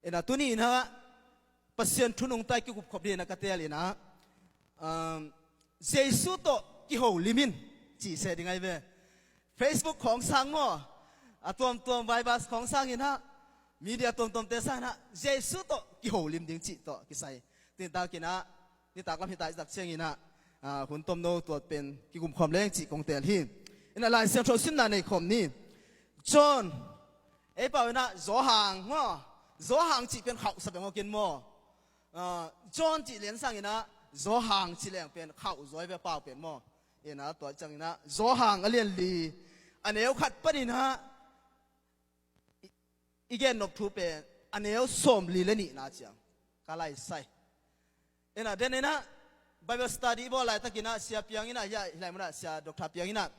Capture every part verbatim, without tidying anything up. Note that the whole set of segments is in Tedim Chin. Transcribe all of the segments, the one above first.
Ina tuni ina Pasian thu nungta i kikupkhop ding ina ka teel ina, um, Jesu tawh kiholim in cih se ding ahi ve. Facebook khawng sang maw, a tuamtuam Vibers khawng sang ina, media tuamtuamte sang ina Jesu tawh kiholim ding cih tawh kisai. Tintak ina nitak lam hita i tak ciang ina, ah, hun tomno tuat pen kikumkhawm leng cih kong teel hi. Ina Lai Siangtho simna nei khawm ni. John, ei pau ina Zawhang maw, Zawhang cih pen khauh sa beng awkin maw. Ah, John cih lian sang ina Zawhang cih leng pen khauh zaw ve pau pen maw. Ina tua ciang ina Zawhang a lian li, a neu khat pan ina i, i gen nop thu pen a neu sawm li le nihna ciang ka lai sai. Ina den ina Bible study i bawl laitak ina sia piang ina, ya, hilai muna sia Doctor piang ina,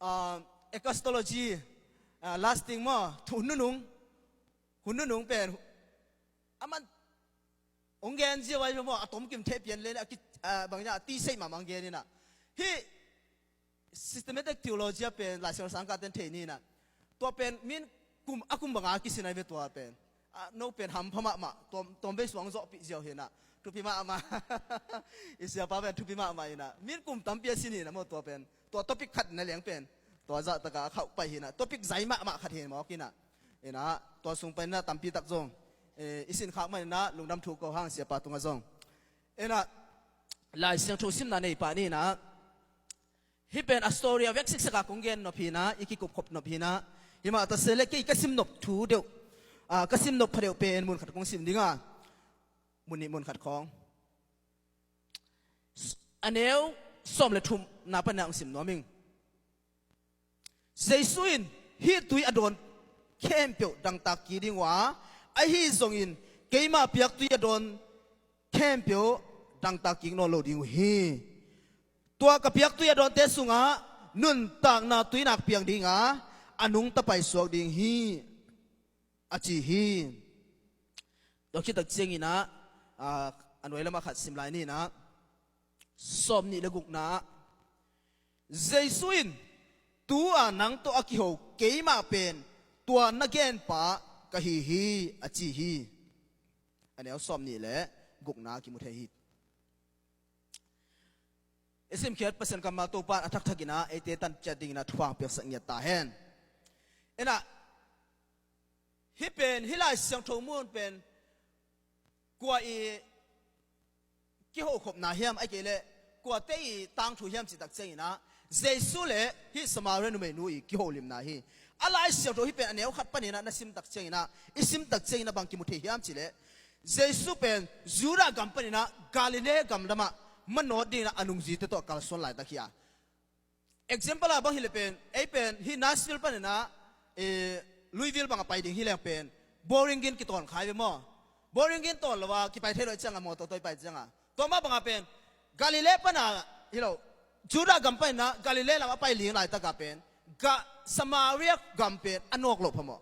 ah, ecclesiology, ah, lasting maw, thu hun nunung, hun nunung pen aman hong gen zia vai maw, a tomkim thei pian le a ki, ah, bang ina a ti sei mahmah hong gen ina. Hih systematic theology a pen Lai Siangtho sang ka ten thei ni ina. Tua pen min kum, a kum banga kisin ai ve tua pen. Ah, no pen hampha mahmah, tom, tom vei suang zawhpih ziau hi ina. Thupi mahmah. I siapa pen thupi mahmah ina. Min kum tampi a sin hi ina maw tua pen. Tua topic khat na leng pen tua zah taka a khauh pai hi ina. Topic zai mahmah khat hi mawk ina. Ina tua sung pai ina tampi tak zong, eh, i sin khak man ina lungdam thu ko hang siapa tunga zong. Ina Lai Siangtho simna nei pah ni ina. Hih pen a story a vek siksak a kong gen nop hi ina, i kikupkhop nop hi ina. Himah ta se le kei ka sim nop thu deuh, ah, ka sim nop pha deuh pen mun khat kong sim ding a. Mun nih mun khat khawng. A neu sawm le thumna pan ina hong sim nuam ing. Jesu in hih tui a dawn khempeuh dangtak kik ding uh a, ahi zongin keima piak tui a dawn khempeuh dangtak kik nawn lo ding uh hi. Tua ka piak tui a dawnte sungah nuntakna tuinak piang ding a, a nungta paisuak ding hi, a ci hi. Tua khit tak ciang ina, ah, a nuai lamah khat sim lai ni ina. Sawm nih le gukna ah Jesu in, "Tu-a nang tawh a kiho keimah pen tua na genpa ka hi hi," a ci hi. A neu sawm nih le gukna a kimu thei hi. I simkhiat Pasian kammal Topa in a thakthak ina eite tan ciat ding ina thupha piaksak ngiat ta hen. Ina, hih pen, hih Lai Siangtho mun pen kua i kihokhopna hiam, ahih kei leh kuate i tangthu hiam cih tak ciang ina, Jesu le hih Samaria numeinu i kiholimna hi. A Lai Siangtho hih pen a neu khat pan ina na sim tak ciang ina, i sim tak ciang ina bang kimu thei hiam cih leh, Jesu pen Judah gam pan ina Galilee gam lamah manawt ding ina a nungzuite tawh kalsuan laitak hi a. Example ah bang hi leh pen, ei pen hih Nashville pan ina, eh, Louisville bang a pai ding hi leng pen Bowling Green kitawn kha hi ve maw. Bowling Green tawn lo a kipai thei lo ahih ciang a mawtaw tawh i pai ciang a, tua mah bang a pen Galilee pan a hi lo, Judah gam pan ina Galilee lam a pai ling laitak a pen, Ga-, Samaria gam pen a nawk loh phamawh.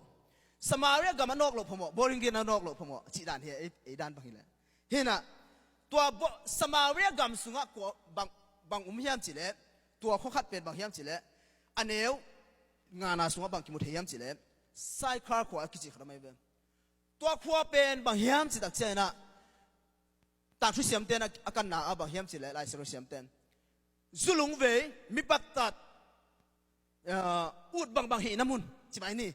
Samaria gam a nawk loh phamawh, Bowling Green a nawk loh phamawh cih dan hi a, ei, ei dan bang hi leh. Hi ina, tua bo-, Samaria gam sungah kua bang, bang um hiam cih leh, tua khua khat pen bang hiam cih leh, a neu ngana sungah bang kimu thei hiam cih leh, Sychar khua a kici khat om ahi ve. Tua khua pen bang hiam cih tak ciang ina, tangthu siamte in a, a kanna ah bang hiam cih leh, Lai Siangtho siamte in, zu lungvei, mi paktat, ah, ut bangbang hihna mun, ci mai ni,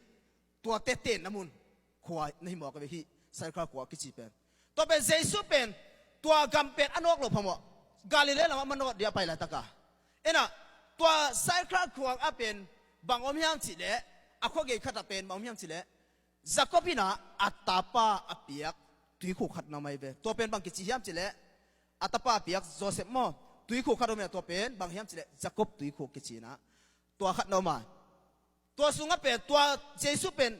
tuate tenna mun khua na hi mawk a ve hih Sychar khua kici pen. Tua pen Jesu pen tua gam pen a nawk loh phamawh, Galilee lamah manawt ding a pai laitak a. Ina, tua Sychar khua ah pen bang om hiam cih leh, a khua gei khat ah pen bang om hiam cih leh, Jacob ina a tapa a piak tuikhuk khat na om ahi ve. Tua pen bang kici hiam cih leh, a tapa a piak Joseph maw, tuikhuk khat om ina, tua pen bang hiam cih leh Jacob tuikhuk kici ina, tua khat na om a. Tua sungah pen tua Jesu pen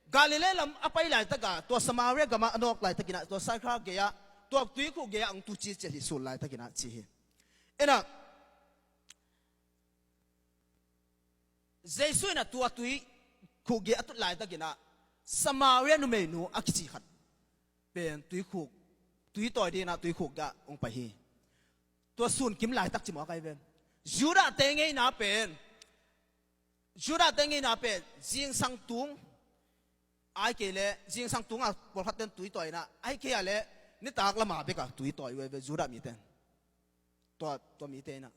Galilee lam a pai laitak a, tua Samaria gam ah a nawk laitak ina, tua Sychar gei ah, tua tuikhuk gei ah hong tu ciciat hi, sun laitak ina ci hi. Ina, Jesu in a tua tuikhuk gei a tut laitak ina, Samaria numeinu a kici khat pen tuikhuk, tui tawi ding ina tuikhuk gei ah hong pai hi. Tua sun kim laitak ci mawk ahi ve. Judah te ngeina pen, Judah te ngeina pen zingsang tung, Ai kei le zingsang tunga pawlkhat ten tui tawi inah, ai kei a le nitak lama beka tui tawi uh ai ve Judah miten. Tua, tua mite inah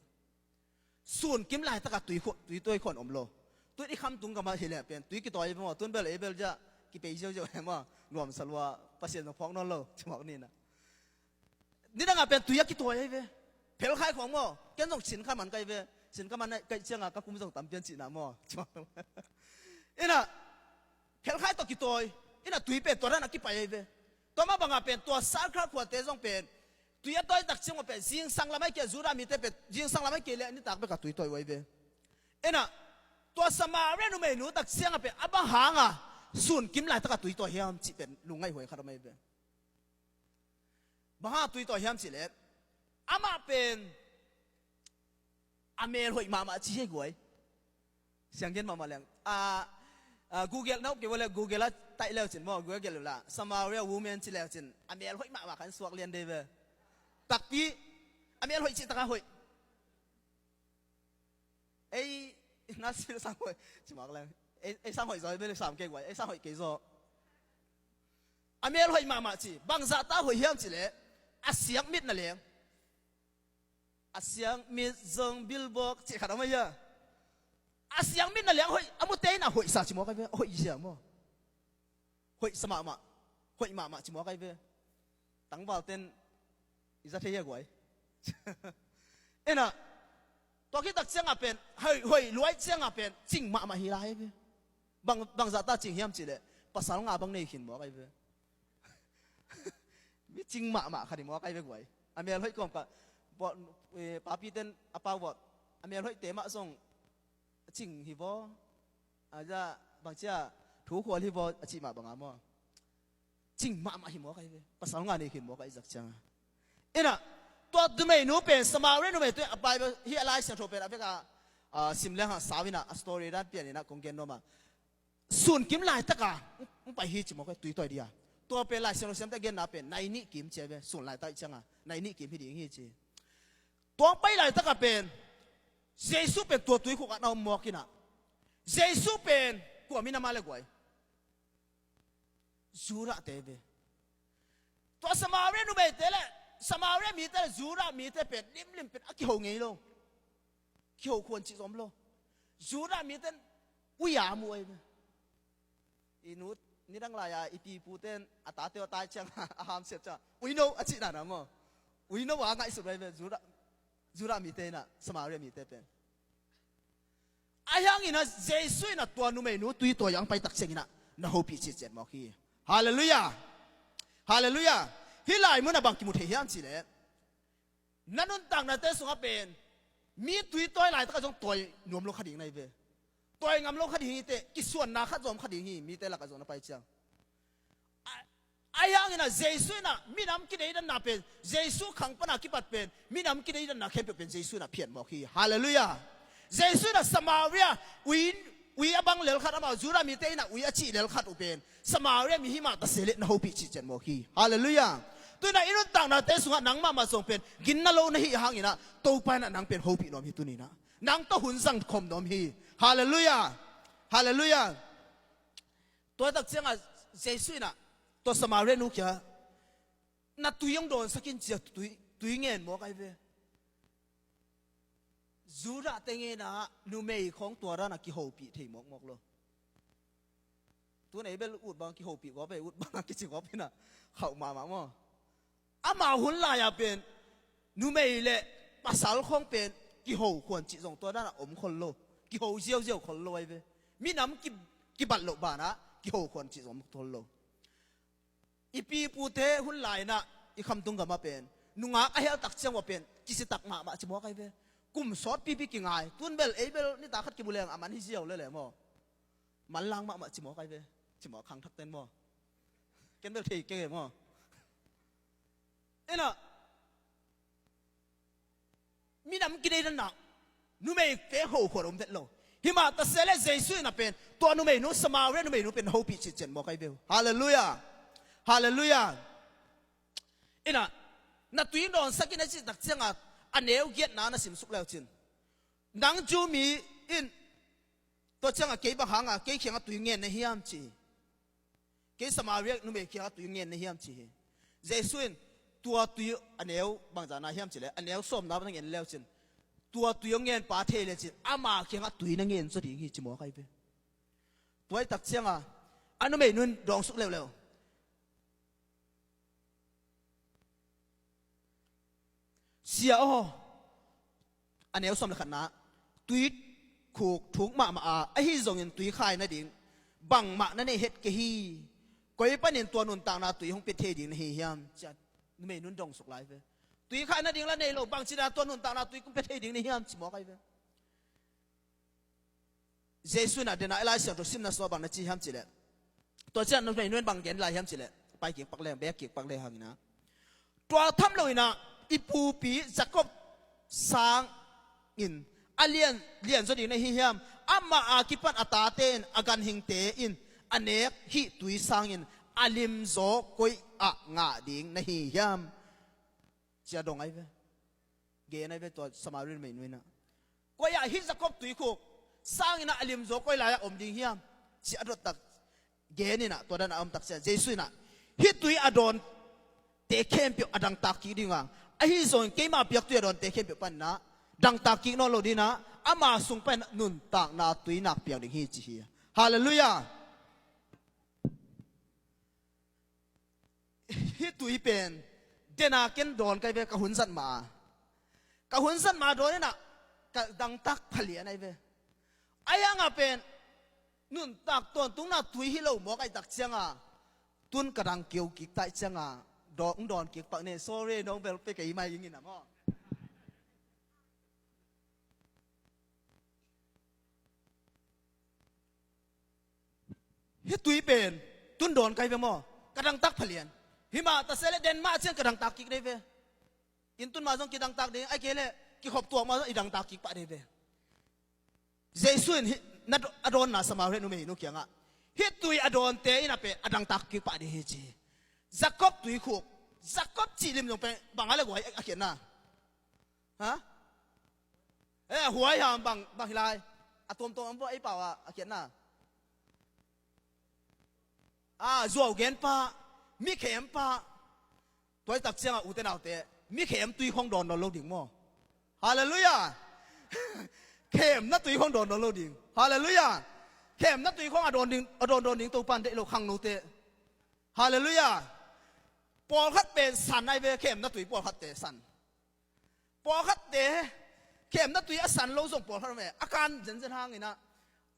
sun kim laitaka tui khua, tui tawi khua om lo. Tun i khamtung gamah hi leh pen tui kitawi ai ve maw, tun bel ei bel ziah kipei ziauziau ai maw, nuamsa lua, Pasian zong phawk nawn lo cimawk ni inah. Nidangah pen tui a kitawi ai ve. Phelkhai khawng maw, ken zong sin kha man kai ve. Sin kha man kai ciangah ka kum zong tampian cihna maw. Inah phelkhai tawh kitawi. Inah tui pen tua dan a kipai ai ve. Tua mah bangah pen tua Sakra khuate zong pen tui a tawi tak ciangah pen zingsang lamah kei a Judah mite pen zingsang lamah kei le nitak beka tui tawi uh ai ve. Inah tua Samaria numeinu tak ciangah pen a bang hanga sun kim laitaka tui tawi hiam cih pen lungngaih huai khat om ai ve. Bang hanga tui tawi hiam cih leh amah pen a mel hoih mahmah ci hi guai. Sianggen mahmah leng. A, a, Google na up kei ua le Google a taih leucin maw, Google ula Samaria woman ci leucin a mel hoih mahmah khan suak lian dei ve. Takpi a mel hoih cih taka hoih. Ei na sil sang hoih. Cimak leng. Ei, ei sang hoih zaw, ei bel sam kei guai. Ei sang hoih kei zaw. A mel hoih mahmah ci. Bangzahta hoih hiam cih leh a siang mit na leng. A siang mit zong bilbawk cih khat a om a hia. A siang mit na liang hoih a mute inah hoih sa cimawk ai ve, a hoih zia maw. Hoih sa mahmah, hoih mahmah cimawk ai ve. Tangval ten i za thei hia guai. Inah tua khit tak ciangah pen hoih, hoih luai ciangah pen cing mahmah hi lai ai ve. Bang, bangzahta cing hiam cih leh pasal nga bang nei khin mawk ai ve. Mi cing mahmah khat hi mawk ai ve guai. A mel hoih kawm ka, papi ten a pau vawt a mel hoihte mah zong a cing hi vaw. A za bangcia thu khual hi vaw a cih mah banga maw. Cing mahmah hi mawk ai ve. Pasal nga nei khin mawk ai zak cianga. Inah tua numeinu pen Samaria numei tui a Bible hi a Lai Siangtho pen a veka, a, sim leng hang sau inah a story dan pian inah kong gen nuam a. Sun kim laitaka hong pai hi cimawk ai, tui tawi dia. Tua pen Lai Siangtho siamte genna pen nai nih kim ci ai ve, sun laitak cianga nai nih kim hi ding hi ci. Tua hong pai laitaka pen Jesu pen tua tuikhuk ah na om mawk inah. Jesu pen kua minam a le guai. Judahte ve. Tua Samaria numeite le Samaria mite le Judah mite pen limlim pen a kiho ngei lo. Kiho khuan cih zom lo. Judah mite uia mu ai ve. I nu nidang lai-a i piputen a tate aw tai ciang a hamsiat ciang uino a cih nana maw. Uino a ngaihsut ai ve Judah, Judah mite inah Samaria mite pen. Ahi hangin ah Jesu inah tua numeinu tui tawi a hong pai tak ciangin ah na hopih citciat mawk hi. Halleluiah. Halleluiah. Hih lai munah bang kimu thei hiam cih leh na nuntaknate sungah pen mi tui tawi laitakah zong tawi nuam lo kha ding na hi ve. Tawi ngam lo kha ding hi teh, kisuanna khat zong om kha ding hi, mite lakah zong na pai ciang. Ahi hangin ah Jesu inah minam kideidanna pen Jesu khang pana kipat pen minam kideidanna khempeuh pen Jesu inah phiat mawk hi. Halleluiah. Jesu inah Samaria ui, ui a bang lel khat amau Judah mite inah ui a cih lel khat uh pen Samaria mi hi mah ta se leh na hopih citciat mawk hi. Halleluiah. Tu inah i nuntaknate sungah nang mahmah zong pen ginna lo na hih hangin ah Topa inah nang pen hopih nuam hi tuni inah. Nang tawh hun zang khawm nuam hi. Halleluiah. Halleluiah. Tua tak ciangah Jesu inah tua Samaria nu kia na tui hong dawnsak in cia tui, tui ngen mawk ai ve. Judah te ngenah numei khawng tua danah kihopih thei mawkmawk lo. Tun ei bel ut bang kihopih gawp ei, ut bang kici gawp inah khauh mahmah maw. Amau hun lai-a pen numei le pasal khawng pen kiho khuan cih zong tua danah om khol lo. Kiho ziauziau khol lo ai ve. Minam ki, kibat loh banah kiho khuan cih zong om khol lo. I pipute hun lai-inah i khamtung gamah pen nungak a hel tak ciang ua pen kisitak mahmah ci mawk ai ve. Kum sawt pipi kingai, tun bel ei bel nitak khat kimu leng a man hi ziau lele maw. Manlang mahmah ci mawk ai ve. Ci mawk khangthak ten maw. Ken bel thei kei maw. Inah minam kideidanna numei pek ho khuan om vet lo. Himah ta se le Jesu inah pen tua numeinu, Samaria numeinu pen hopih citciat mawk ai ve uh. Halleluiah. Halleluiah. Inah na tui dawnsak in a cih tak ciangah a neu giatna na simsuk leucin, nang Jew mi in tua ciangah kei bang hangah kei kiangah tui ngen na hiam ci. Kei Samaria numei kiangah tui ngen na hiam ci hi. Jesu in tua tui a neu bangzah na hiam cileh, a neu sawmna na ngen leu cin, tua tui hong ngen pa thei le cin, ama kiangah tui na ngen zaw ding hi ci mawk ahi ve. Tua i tak cianga a numei nun dawngsuk leuleu. Sia aw, a neu sawm le khatna, tui khuk thuk mahmah a, ahi zongin tui khai nading bangmah na nei het kei hi. Koi panin tua nuntakna tui hong pia thei ding na hi hiam? Cia numei nun dawngsuk lai ve. Tui khai nading la nei lo, bangci dan tua nuntakna tui kong pia thei ding na hiam ci mawk ahi ve. Jesu inah dena i Lai Siangtho simna sua bang na ci hiam cileh, tua ciah numei nun bang gen lai hiam cileh, pai kik pak leng, bek kik pak leng hangina, tua tham lo inah i pupi Jacob sangin a lian, lian zaw ding na hi hiam? Amah a kipan a tate in, a ganhingte in a nek hih tui sangin a limzaw koi ah ngah ding na hi hiam? Cia dong ahi ve. Gen ahi ve tua Samaria numei nu inah. Koi ah hih Jacob tuikhuk sangin ah a limzaw koi lai-ah om ding hiam? Ci a dottak gen inah tua dan a omtak cia Jesu inah hih tui a dawnte khempeuh a dangtak kik ding a, ahi zongin keima piak tui a dawnte khempeuh paninah dangtak kik nawn lo dinah ama sung paninah nuntakna tui nak piak ding hi ci hi. Halleluiah. Hih tui pen dena ken dawn kai ve, ka hun zat ma a, ka hun zat ma dawn inah ka dangtak phalian ahi ve. Ahi hanga pen nuntak tawntungna tui hi lo mawk ahi tak cianga tun ka dang keu kik taih cianga dawn, dawn kik pak ne, sorry, nong bel pe kei mai ing inah maw. Hih tui pen tun dawn kai ve maw? Ka dangtak phalian. Himah ta se le den mah cian ka dangtak kik dei ve. In tun mah zong kidangtak dei, ai kei le kikhop tuak mah zong i dangtak kik pah dei ve. Jesu in hih na a dawnna Samaria numei nu kiangah hih tui a dawnte inah pen a dangtak kik pah dei hi ci. Jacob tuikhuk, Jacob cih lim zong pen bang a le guai a khiatna. Ha? Eh, huai ham bang, bang hi lai. A tuamtuam am vua ei pau a, a khiatna. Ah, zuau gen pa, mi khem pa. Tuai tak cianga ute naute, mi khem tui khong dawn dawn lo ding maw? Halleluiah. Khemna tui khong dawn dawn lo ding. Halleluiah. Khemna tui khong a dawn ding, a dawn dawn ding Topan deih lo khang note. Halleluiah. Pawlkhat pen san ai ve, khemna tui pawlkhatte san. Pawlkhatte khemna tui a san lo zong pawlkhat om e. A kan zenzen hanginah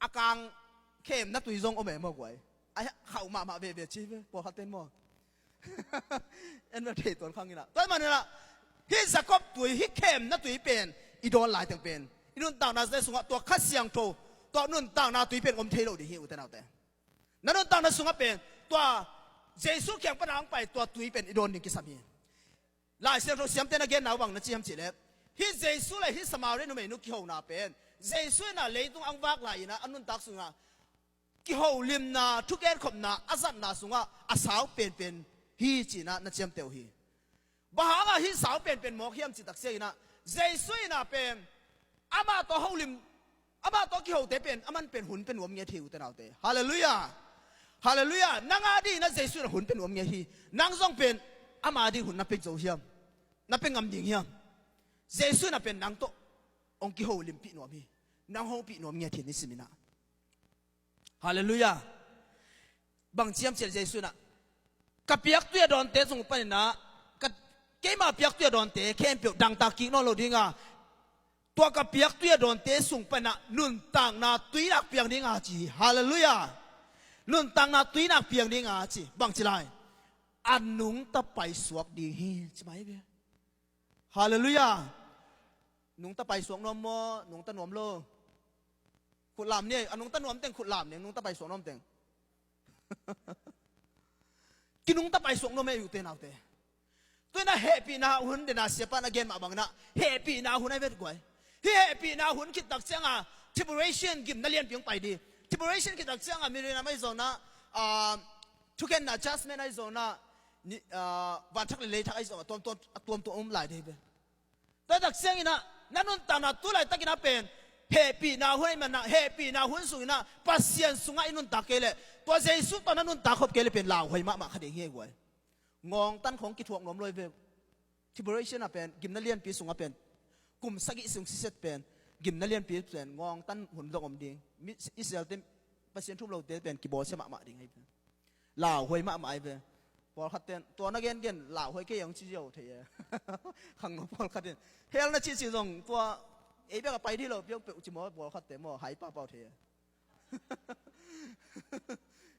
a kang khemna tui zong om e maw guai. A khauh mahmah veve ci ve pawlkhatten maw? En va thei tuan khanginah tua maninah hih Jacob tui, hih khemna tui pen i dawn laiteng pen i nuntakna zai sungah tua Kha Siangtho, tua nuntakna tui pen om thei lo ding hi ute naute. Na nuntakna sungah pen tua Jesu kiang pana hong pai tua tui pen i dawn ding kisam hi. Lai Siangtho siamte na genna uh bang na ci hiam cihleh, hih Jesu le hih Samaria numeinu kihona pen Jesu inah leitung ang vak lai inah a nuntak sungah kiholimna, thugenkhopna a zatna sungah a sau penpen hi cinah na ciamteh uh hi. Bang hangah hih sau penpen mawk hiam cih tak cianginah Jesu inah pen amah tawh holim, amah tawh kihote pen aman pen hun pe nuam ngiat hi ute naute. Halleluiah. Halleluiah. Nang a dinginah Jesu inah hun pe nuam ngiat hi. Nang zong pen ama ding hun na pe zo hiam? Na pe ngam ding hiam? Jesu inah pen nang tawh hong kiholimpih nuam hi. Nang hopih nuam ngiat hi nisiminah. Halleluiah. Bang ciam ciat Jesu inah ka piaktui a dawnte sung paninah ka, keima piaktui a dawnte khempeuh dangtak kik nawn lo dinga, tua ka piaktui a dawnte sung paninah nuntakna tui nak piang dinga ci hi. Halleluiah. Nuntakna tui nak piang dinga ci. Bang ci lai? A nungta paisuak ding hi ci mai ve. Halleluiah. Nungta paisuak nuam maw, nungta nuam lo? Khutlam ni, a nungta nuam teng khutlam ni, nungta paisuak nuam teng. Kinungta paisuak nuam ei ute naute. Tuinah hehpihna hun dena siapa na gen mah banginah hehpihna hun ai vet guai. Hih hehpihna hun khit tak cianga tribulation gimna lianpi hong pai di. Tribulation khit tak cianga millennium ai zonah, ah, thukhenna judgment ai zonah, vanthak le leithak ai zonah tuamtuam, tuamtuam om lai dei ve. Tua tak cianginah na nuntakna tu laitakinah pen Hehpihna hun ahih manin ah, hehpihna hun sungin ah Pasian sungah i nuntak kei leh, tua Jesu tawh na nuntak khop kei leh pen lauhuai mahmah kha ding hi ei guai. Ngawngtan khawng kithuak nuam lo hi ve. Tribulation ah pen, gimna lianpi sungah pen, kum sagih sung siset pen, gimna lianpi pen ngawngtan hun zong om ding. Mi, Israelte, Pasian thu um lote pen kibawlsia mahmah ding hi ve. Lauhuai mahmah hi ve. Pawlkhat ten tua na gengen lauhuai kei hong ci ziau thei e. Khangno pawlkhat in hell na cihcih zong tua ei bek a pai dih lo piau peuh ci maw, pawlkhat te maw, hai pahpah thei e.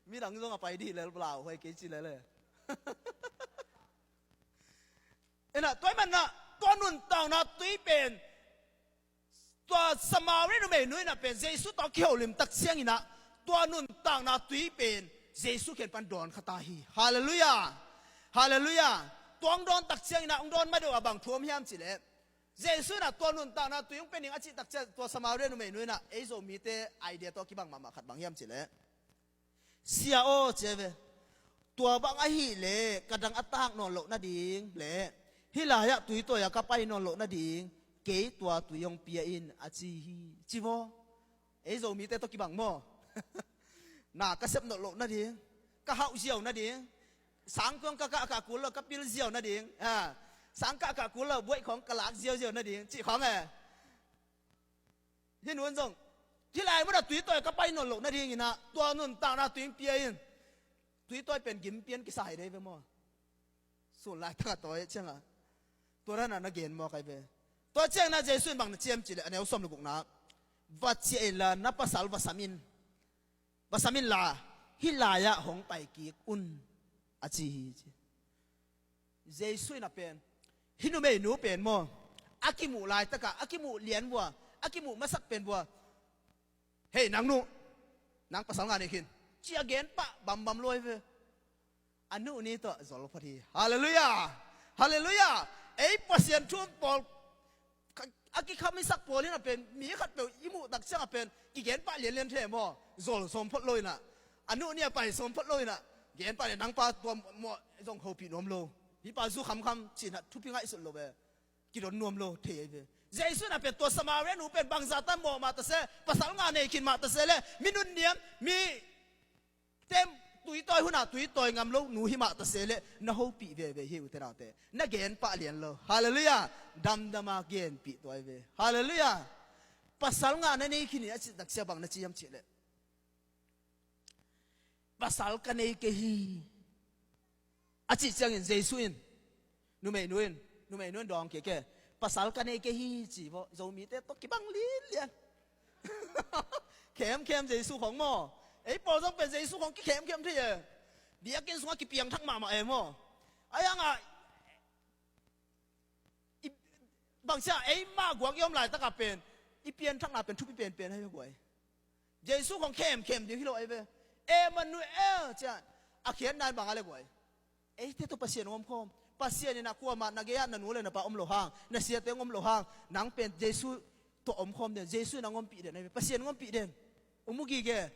Midang zong a pai dih lel, lauhuai kei ci lel e. Inah tua ahih manin ah tua nuntakna tui pen, tua Samaria numeinu in ah pen Jesu tawh a kiholim tak ciangin ah, tua nuntakna tui pen Jesu kiang pan dawn kha ta hi. Halleluiah. Halleluiah. Tua hong dawn tak ciangin ah hong dawn ma deuh a bang thu om hiam cih leh, Jesu in ah tua nuntakna tui hong pia ning a cih tak ciang, tua Samaria numeinu in ah ei Zomite idea tawh kibang mahmah khat bang hiam cih leh, Sia aw, ci hi ve, tua bang ahih leh ka dang a tak nawn loh nading leh hih lai-ah tuitawi ah ka pai nawn loh nading kei tua tui hong pia in, a ci hi, ci vaw. Ei Zomite tawh kibang maw? Na ka sep nawn loh nading, ka hauh ziau nading, sang khawng ka kahkah kul lo, ka pil ziau nading, a, sang kahkah kul lo, buaih khawng ka lak ziauziau nading cih khawng e. Hih nu in zong, hih lai munah tuitawi ka pai nawn loh nadingin ah tua nuntakna tui hong pia in. Tuitawi pen gim pian kisa hi dei ve maw? Sun laitak a tawi ciangah tua dan a na gen mawk ahi ve. Tua ciangin ah Jesu in bang na ci hiam cih leh, a neu sawm le gukna, va ciah inla na pasal va sam in. Va sam inla, hih lai-ah hong pai kik un, a ci hi, ci. Jesu in ah pen, hih numeinu pen maw, a kimuh laitakah, a kimuh lian vua, a kimuh masak pen vua, "Hei, nang nu, nang pasal ngah nei khin," ci a gen pah bambam lo hi ve. A nu ni tawh zol phot hi. Halleluiah. Halleluiah. Ei Pasian thu um pawl, a kikhamisak pawl in ah pen, mi khatpeuh i muh tak ciangah pen kigen pah lianlian thei maw? Zol sawm phot lo in ah, a nu ni a pai sawm phot lo in ah, gen pah lian, nang pa tua maw, zong hopih nuam lo, hih pa zu khamkham, ci-in ah thupi ngaihsut lo ve. Kidon nuam lo thei ahi ve. Jesu in ah pen tua Samaria nu pen bangzah tan mawh mah ta se, pasal ngah nei khin mah ta se leh, mi nunniam, mi tem, tuitawi hunah tuitawi ngam lo nu hi mah ta se leh, na hopih veve hi, ute naute. Na gen pah lian lo. Halleluiah. Damdam a genpih tuai ve. Halleluiah. Pasal ngah na nei khin hi a cih tak ciang bang na ci hiam cih leh, "Pasal ka nei kei hi," a cih ciangin Jesu in, numeinu in, numeinu in dawng kei ke, "Pasal ka nei kei hi," ci vaw. Zomite tawh kibang linlian. Khemkhem Jesu khawng maw. Ei pawl zong pen Jesu khawng kikhemkhem thei e. Biakinn sungah kipiangthak mahmah e maw. Ahi hangah i, bangcia ei mah guak i om laitakah pen i pianthakna pen thupi penpen ahi ve guai. Jesu khawng khemkhem ding hi lo ahi ve. Emmanuel cia a khiatna in bang a le guai, eite tawh Pasian hong omkhawm. Pasian in ah kuamah na gei-ah na nu le na pa om lo hang, na siate hong om lo hang, nang pen Jesu tawh omkhawm den, Jesu in hong ompih den ahi ve. Pasian hong ompih den. Hong mu gige.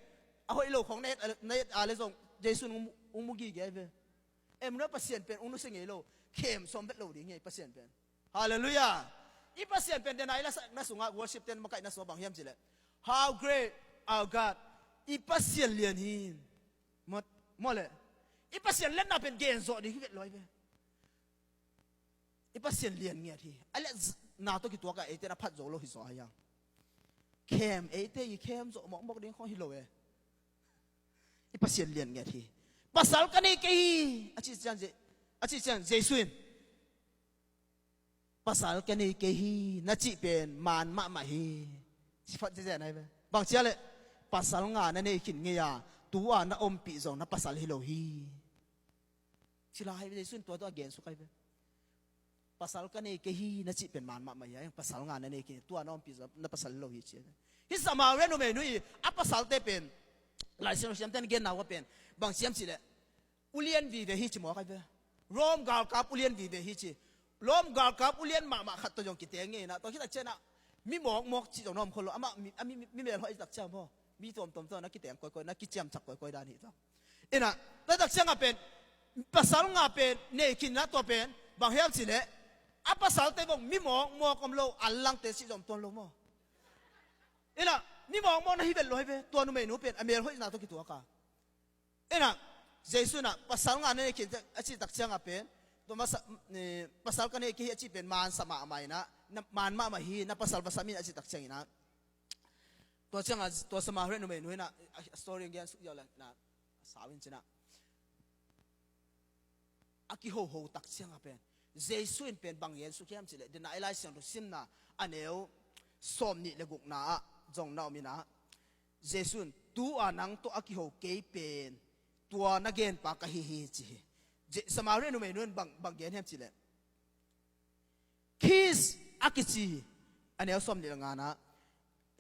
A hoih lo khawng na et, na et a le zong Jesu in hong mu, hong mu gige ahi ve. Emmanuel, Pasian pen hong nusia ngei lo, khem sawm vet lo ding hi ei Pasian pen. Halleluiah. I Pasian pen den a i lasakna sungah, worship ten makaihna sungah bang hiam cih leh, "How great our God." I Pasian lian hi. Maw, maw leh, i Pasian lianna pen gen zawh ding hi vet lo ahi ve. I Pasian lian ngiat hi. A liatna tawh kituak a eite na phat zo lo hi zaw ahi hang. Khem, eite i khem zawh mawkmawk ding khawng hi lo e. I Pasian lian ngiat hi. "Pasal ka nei kei hi," a cih ciang Je-, a cih ciang Jesu in, "Pasal ka nei kei hi," na cih pen maan mahmah hi, ci phot ziahziah na hi ve. Bang cia leh, "Pasal nga na nei khin ngei a, tu-a na ompih zong na pasal hi lo hi," ci lai hi ve. Jesu in tua tawh a gensuk ahi ve. "Pasal ka nei kei hi," na cih pen maan mahmah hi a, "Pasal nga na nei khin, tu-a na ompih zong na pasal hi lo hi," ci. Hih Samaria numeinu i a pasalte pen, Lai Siangtho siamte na genna uh a pen bang ci hiam cih leh, ulian vive hi ci mawk ahi ve. Rom galkap ulian vive hi ci. Rom galkap ulian mahmah khat tawh zong kiteng ngei in ah, tua khit tak ciang ah mi mawkmawk cih zong na om khol lo. Amah mi, a mi, mi, mi melhoih tak ciang maw, mi tuamtuam tawh na kiteng kawikawi, na kiciamsak kawikawi dan hi tawh. In ah, tua tak ciangah pen pasal nga pen nei khin in ah, tua pen bang hiam cih leh, a pasalte bang mi mawkmawk om lo, a langte cih zong om tuan lo maw. Inah, mi mawkmawk na hi vet lo hi ve, tua numeinu pen a melhoihna tawh kituak a. Inah, Jesu inah, pasal ngah na nei khin a cih tak ciangah pen, tua masa, eh, pasal ka nei kei hi a cih pen, man sa mahmah inah, na, man mahmah hi, na pasal va sam in a cih tak ciang inah. Tua ciangah, tua Samaria numeinu inah, a, a story gen suk ziau leh inah, a sau in ci inah. A kihoho tak ciangah pen, Jesu in pen bang gen suk hiam cih leh, dena i Lai Siangtho simna a neu sawmnih le gukna ah zong na om inah, Jesu in, "Tu-a nang tawh a kiho kei pen, tua na genpa ka hi hi," ci hi. Je-, Samaria numeinu in bang, bang gen hiam cih leh, Khrist a kici, a neu sawmnih le ngana,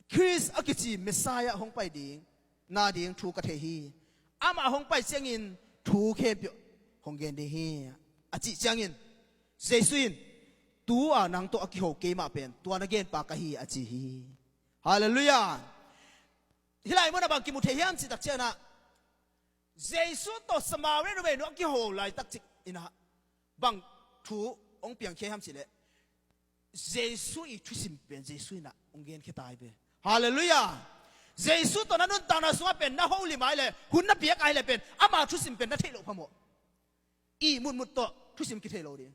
Khrist a kici Messiah hong pai ding, na ding thu ka thei hi. Amah hong pai ciangin thu khempeuh hong gen ding hi, a cih ciangin, Jesu in, "Tu-a nang tawh a kiho keimah pen, tua na genpa ka hi," a ci hi. Halleluiah. Hih lai munah bang kimu thei hiam cih tak ciangah, Jesu tawh Samaria numeinu a kiho laitak cik inah, bang thu hong piangkhia hiam cih leh, Jesu i thusim pen Jesu inah hong genkhia ta hi ve. Halleluiah. Jesu tawh na nuntakna sungah pen na holim a hi leh, hun na piak a hi leh pen, ama thusim pen na theih loh phamawh. I mutmut tawh thusim kithei lo ding.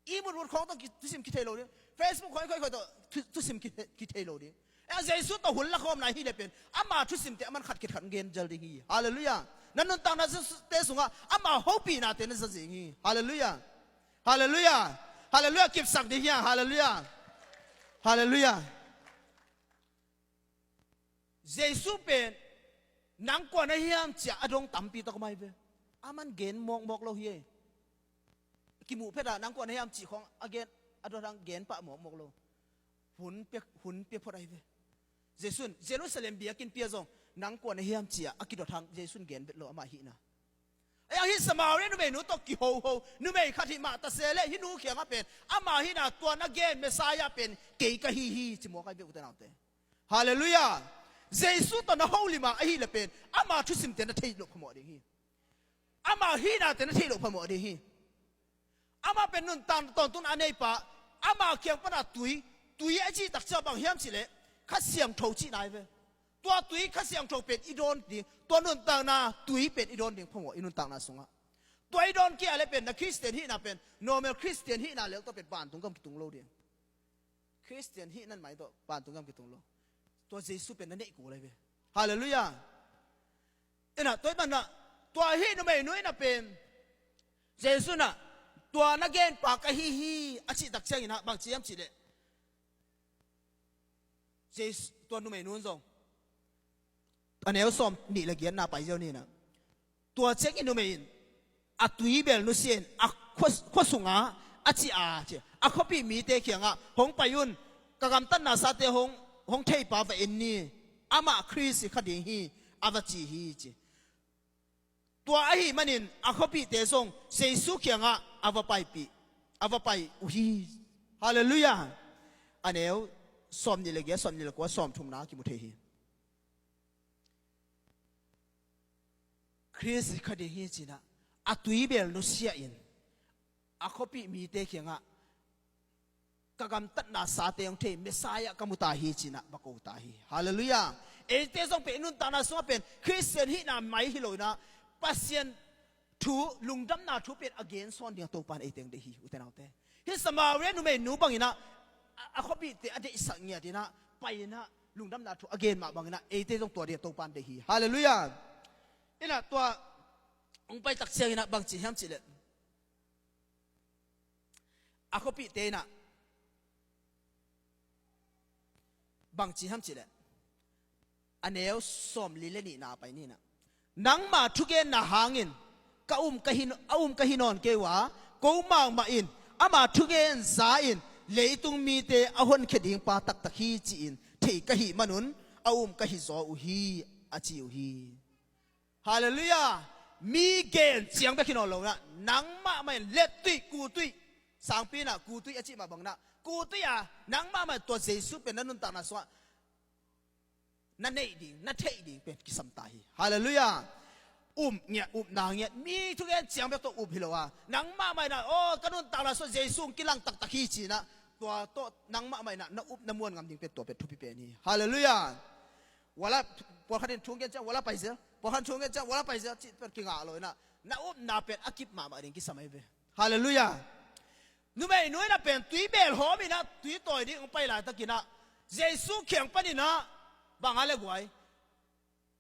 I mutmut khawng tawh ki-, thusim kithei lo ding. Facebook khawng khawng khawng tawh thu-, thusim kithe-, kithei lo ding. Eh, Jesu tawh hun lakhawmna hi leh pen, ama thusimte a man khat khit khat gen zel ding hi. Halleluiah. Na nuntakna te sungah ama hopihnate na za zing hi. Halleluiah. Halleluiah. Halleluiah. Kipsak ding hi hang. Halleluiah. Halleluiah. Jesu pen, "Nang kua na hiam?" ci-a a dong tampi tak om ahi ve. A man gen mawkmawk lo hi e. Kimuh phet a, "Nang kua na hiam?" cih khawng a gen, a dot hang gen pah mawkmawk lo. Hun pia, hun pia phot ahi ve. Jesu in Jerusalem biakinn pia zong, "Nang kua na hiam?" ci-a a kidot hang Jesu in gen vet lo, amah hihna. Ahi hang hih Samaria numeinu tawh kihoho numei khat hih mah ta se leh, hih nu kiangah pen, ama hihna, "Tua na gen Messiah pen kei ka hi hi," ci mawk ahi ve, ute naute. Halleluiah. Jesu tawh na holim a ahih leh pen, ama thusimte na theih loh phamawh ding hi. Ama hihnate na theih loh phamawh ding hi. Amah pen nuntakna tawntung a neipa, ama kiang pana tui, tui a cih tak ciang bang hiam cih leh, Kha Siangtho cihna hi ve. Tua tui Kha Siangtho pen i dawn ding, tua nuntakna tui pen i dawn ding phamawh i nuntakna sungah. Tua i dawn kei a leh pen na Khristian hihna pen, normal Khristian hihna lel tawh pen vantung gam kitung lo ding. Khristian hih nan mai tawh vantung gam kitung lo. Tua Jesu pen na neih kul ahi ve. Halleluiah. Inah, tua ahih manin ah, tua hih numeinu inah pen, Jesu inah, "Tua na genpa ka hi hi," a cih tak ciangin ah, bang ci hiam cih leh, Jesu, tua numeinu in zong, a neu sawmnih le giatna pai ziau ni inah, tua ciangin numei in a tuibel nusia in a khua, khua sungah a ciah a, ci, a khuapih mite kiangah, "Hong pai un, ka gamtatna sate hong, hong theipa va en ni, amah Khrist hi kha ding hi," a va ci hi, ci. Tua ahih manin a khuapihte zong Jesu kiangah a va paipih, a va pai uh hi. Halleluiah. A neu sawmnih le giat, sawmnih le kua, sawmthumna kimu thei hi. Khrist hi kha ding hi ci inah, a tuibel nusia in a khuapih mite kiangah, "Ka gamtatna sate hong thei Messiah ka mu ta hi," ci inah va ko ta hi. Halleluiah. Eite zong pen i nuntakna sungah pen Khristian hihna mai hi lo inah, Pasian thu, lungdamna thu pen a gen sawn ding a Topa in eite hong deih hi, ute naute. Hih Samaria numeinu bang inah, a, a khuapihte a deihsak ngiat inah, pai inah lungdamna thu a gen mah bang inah, eite zong tua ding a Topa in deih hi. Halleluiah. Inah tua hong pai tak ciang inah bang ci hiam cih leh, a khuapihte inah bang ci hiam cih leh, a neu sawmli le nihna pai ni inah, "Nangma thugenna hangin ka um ka hi, a um ka hi nawn kei uh a, ko mahmah in ama thugen za in leitung mite a honkhia ding pa taktak hi ci-in thei ka hih manun a um ka hi zaw uh hi," a ci uh hi. Halleluiah. Mi gen ciang bek hi nawn lo inah, nangmah mah in lettuih, kutuih, sangpi inah kutuih a cih mah bang inah, kutuih a, nangmah mah in tua Jesu pen na nuntakna sungah na neih ding, na theih ding pen kisam ta hi. Halleluiah. Up ngiat, upna ngiat, mi thugen ciang bek tawh up hi lo a, nangmah mah inah, "Aw, ka nuntakna sungah Jesu hong kilang taktak hi," ci inah, tua tawh nangmah mah in ah na up na muan ngam ding pen tua pen thupi pen hi. Halleluiah. Wala, pawlkhat in thu hong gen ciang wala pai zel, pawlkhat in thu hong gen ciang wala pai zel cih pen kingah lo in ah, na upna pen a kip mahmah ding kisam ahi ve. Halleluiah. Numeinu in ah pen tui bel hawm in ah tui tawi ding hong pai laitakin ah Jesu kiang panin ah bang a le guai,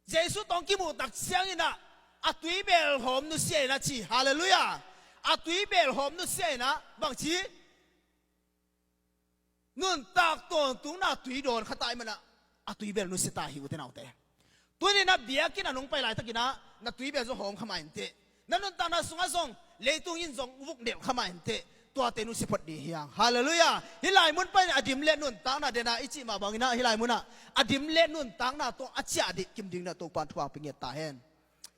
Jesu tawh hong kimuh tak ciangin ah a tui bel hawm nusia in ah ci. Halleluiah. A tui bel hawm nusia in ah bang ci? Nuntak tawntungna tui dawn kha ta ahih manin ah a tui bel nusia ta hi, ute naute. Tuni in ah biakinn ah nong pai laitakin ah na tui bel zong hawm kha mah inteh. Na nuntakna sungah zong leitung in zong vuk nelh kha mah inteh. Tuate nusia phot ding hi hang. Halleluiah. Hih lai mun panin a dim le nuntakna den a i cih mah bangin ah hih lai mun ah a dim le nuntakna tawh a ciah ding kim ding in ah Topa'n thupha hong pia ngiat ta hen.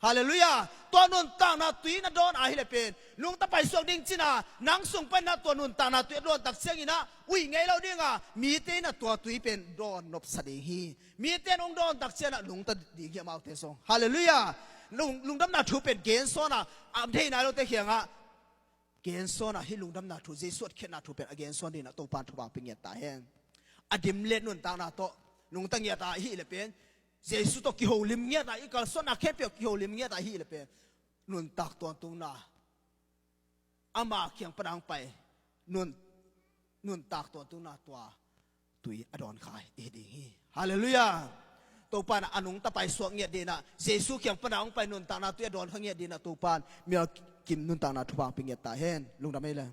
Halleluiah. Tua nuntakna tui na dawn ahih leh pen nungta paisuak ding ci-in ah nang sung panin ah tua nuntakna tui a dawn tak ciangin ah uih ngei lo ding a, mite in ah tua tui pen dawn nopsa ding hi. Mite in hong dawn tak ciangin ah nungta ding hi, amaute zong. Halleluiah. Lung, lungdamna thu pen gensawn a, a thei nai lote kiangah gensawn a, hih lungdamna thu, Jesu a hotkhiatna thu pen a gensawn ding in ah Topa'n thupha hong pia ngiat ta hen. A dim le nuntakna tawh nungta ngiat ahih leh pen, Jesu tawh kiholim ngiat a, i kalsuanna khempeuh kiholim ngiat ahih leh pen nuntak tawntungna, ama kiang pan a hong pai nun, nuntak tawntungna tua tui a dawn kha i hi ding hi. Halleluiah. Topa'n a nungta paisuak ngiat ding in ah, Jesu kiang pan a hong pai nuntakna tui a dawn kha ngiat ding in ah Topa'n mimal kim nuntakna thupha hong pia ngiat ta hen. Lungdam ei le.